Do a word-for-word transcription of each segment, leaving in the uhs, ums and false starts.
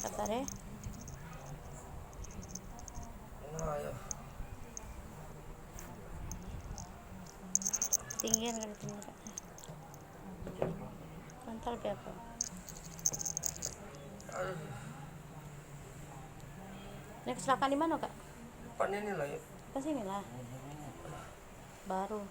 Sabar ya. Nah, ya. Tinggian kali tinggi, Kak. Lantar biar apa? Ini kecelakaan di mana, Kak? Depan ini lah, ya. Depan sini lah. Baru.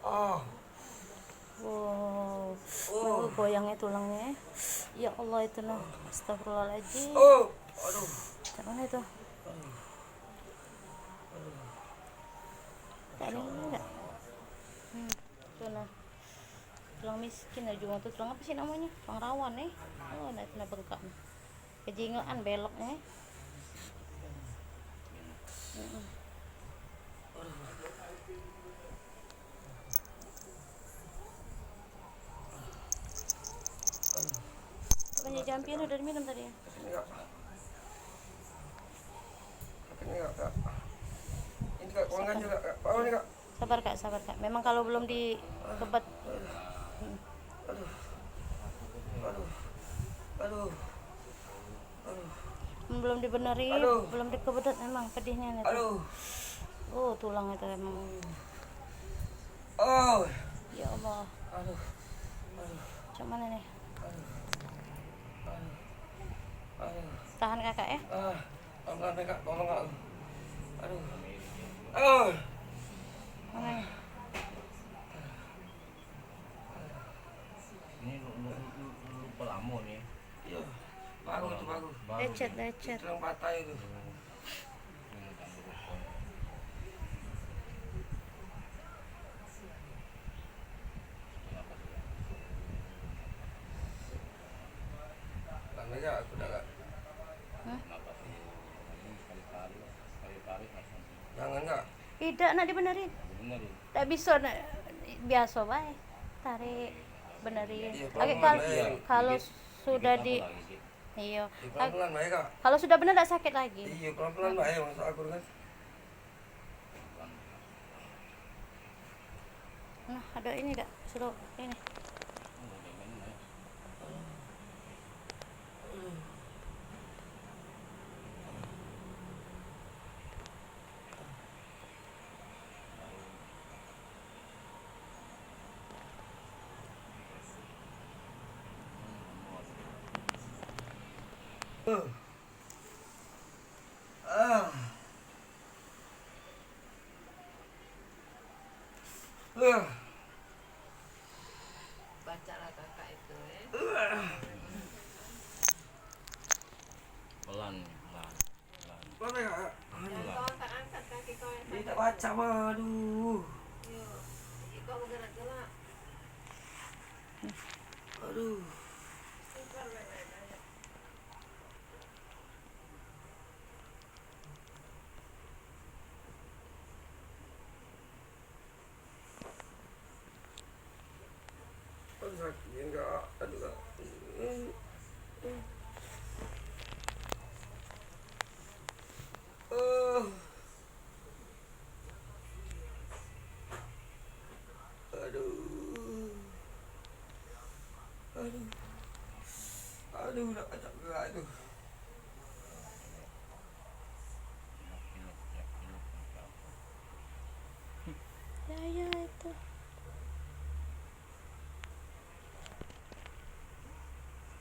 Ah. Wow. Oh. Goyangnya tulangnya. Ya Allah, itu nah. Astagfirullahaladzim. Oh. Aduh. Cak mana itu? Aduh. Cak ini enggak? Hmm. Itu nah. Tulang miskin aja, tulang apa sih namanya? Tulang rawan, eh. Oh, nah, itu nah bengkak nah. Kejingoan beloknya. Mm-mm. Bukannya jampian udah diminum tadi ya? Ini, Kak. Ini, Kak, kuangan juga, Kak. Bawah nih, Kak. Sabar, Kak, sabar, Kak. Memang kalau belum dikebet. Aduh. Aduh. Aduh. Aduh. Belum dibenerin, aduh, belum dikebet, memang pedihnya nih. Aduh. Oh, tulang itu emang. Oh. Ya Allah. Aduh. Aduh. Macam mana nih? Aduh. Aduh. Aduh. Tahan, Kakak, ya. Ah. Tolong, Kak, tolong, Kak. Aduh. Ah. Mana? Ini lu, lu, lu, lu, lu pelamo nih. Iya. Baru itu, baru. Baru. Lecet, lecet. Itu yang patah itu. Kan aja aku dah, Kak. Hah? Jangan, Kak. Idak nak dibenerin. Tak bisa nak, biaso bae. Tarik, benerin. Iya, agek pelan-pelan kal-, bae. Kalau sudah di, iya. Iya, pelan-pelan bae, Kak. Kalau sudah bener dak sakit lagi. Iya, pelan-pelan bae, maksud aku kan. Nah, ada ini dak? Suruh ini. Bacalah kakak itu, eh. Pelan, pelan, pelan. Pelan ya, Kak? Pelan. Jangan kau angkat-angkat kaki kau yang sakit. Ini tak baca, aduh. Iya. Kaki kau bergerak-gerak. Aduh. Aduh, sakit, Kak. Aduh, Kak. Ah. Aduh. Aduh. Aduh, nak pacak gerak tu. Ya, ya, itu.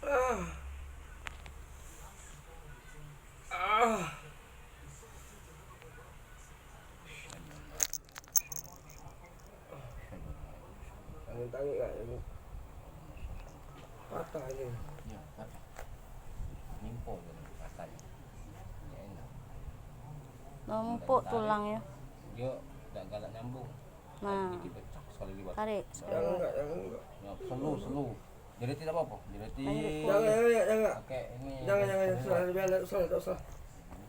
Ah. Ah. Tangan tarik kat sini. Patah je. Ya, patah. Nimpul je patah je. Ya, enak. Numpuk tarik, tulang ya. Dia dak galak nyambung. Nah. Tarik dikit pecah sekali liwat. Tarik. Jangan enggak, jangan enggak. Ya, slow, slow. Jadi tidak apa-apa. Jadi jangan, jangan, jangan, jangan. Pakai ini. Jangan, jangan, jangan. Salah, biar, salah, tak usah.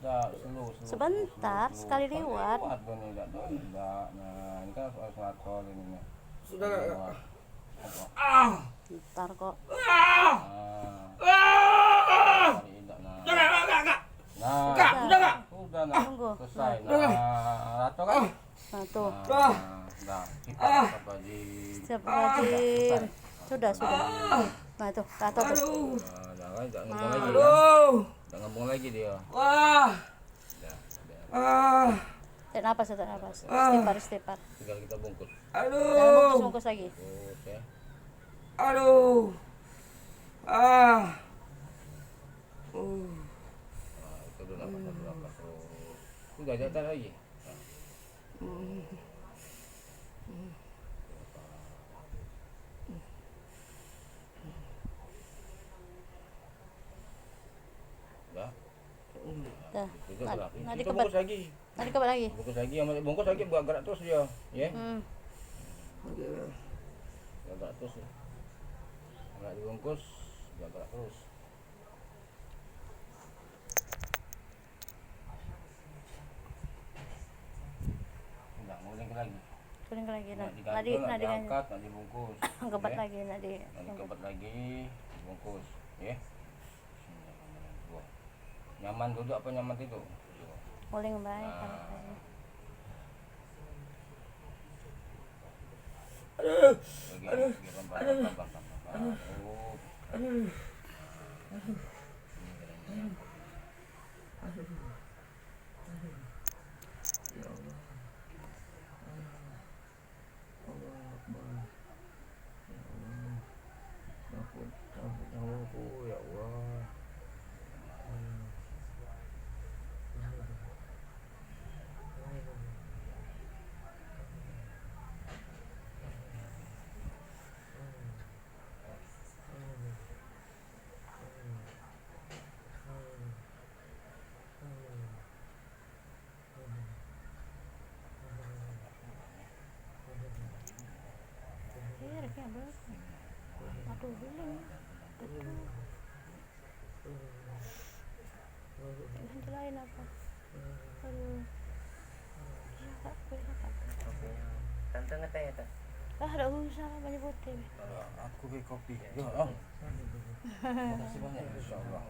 Udah, slow, slow, slow, slow, slow. Sebentar, sekali liwat. Sekali liwat, dah ni, dah, dah, dah. Nah, ini kan soal, soal tol ini, nih. Sudah, Kak. Liwat. Apa? Ah! Ntar kok. Ah! Ah! Ah! Tarik, dah, nah. Sudah, Kak, Kak, Kak. Nah. Kak, sudah, Kak. Sudah, nah. Tunggu. Selesai. Nah. Nah, rata kan? Nah, tuh. Nah, dah. Kita, ah, Astagfirullahaladzim. Astagfirullahaladzim. Sudah, sudah. Nah, itu, rata tuh. Aduh. Nah, jangan, jangan ngomong lagi, ya. Aduh. Jangan ngomong lagi dia. Wah. Dah, dah. Ah. Tarik napas, tarik napas. Ah. Istighfar, istighfar. Tinggal kita bungkus. Aduh. Jangan bungkus, bungkus lagi. Bungkus, ya. Aduh. Ah. Uh. Nah, itu dulu napas, dulu napas. Oh. Udah, jangan tarik lagi. Dah. Dah. Nah, duduk nah, lah. Nah, kita dikebet. Bungkus lagi. Nah, dikebet lagi. Bungkus lagi, amun bungkus lagi, buat gerak terus dia, ya. Hmm. Buat gerak terus, ya. Amun dibungkus, buat gerak terus. Nah, nguling lagi. Nguling lagi, nak. Nak digantung, nak diangkat, nak dibungkus. Kebet lagi, nak di- nak dikebet lagi, dibungkus, ya. Nyaman duduk apa nyaman tidur? Nguling bae, nah. Kalau saya. Aduh, aduh, aduh, aduh, aduh, aduh, aduh, ya Allah, aduh, Allahu Akbar, ya Allah, cabut, cabut nyawaku, ya Allah, aduh, aduh, aduh. Aduh, belum. Aduh. Yang lain apa? Aduh. Iya, Kak, boleh, Kak. Tante ngeteh ya, Kak? Ah, dak usah lah, banyak putih. Aku ke kopi. Yo, oh. Makasih banyak, insyaallah.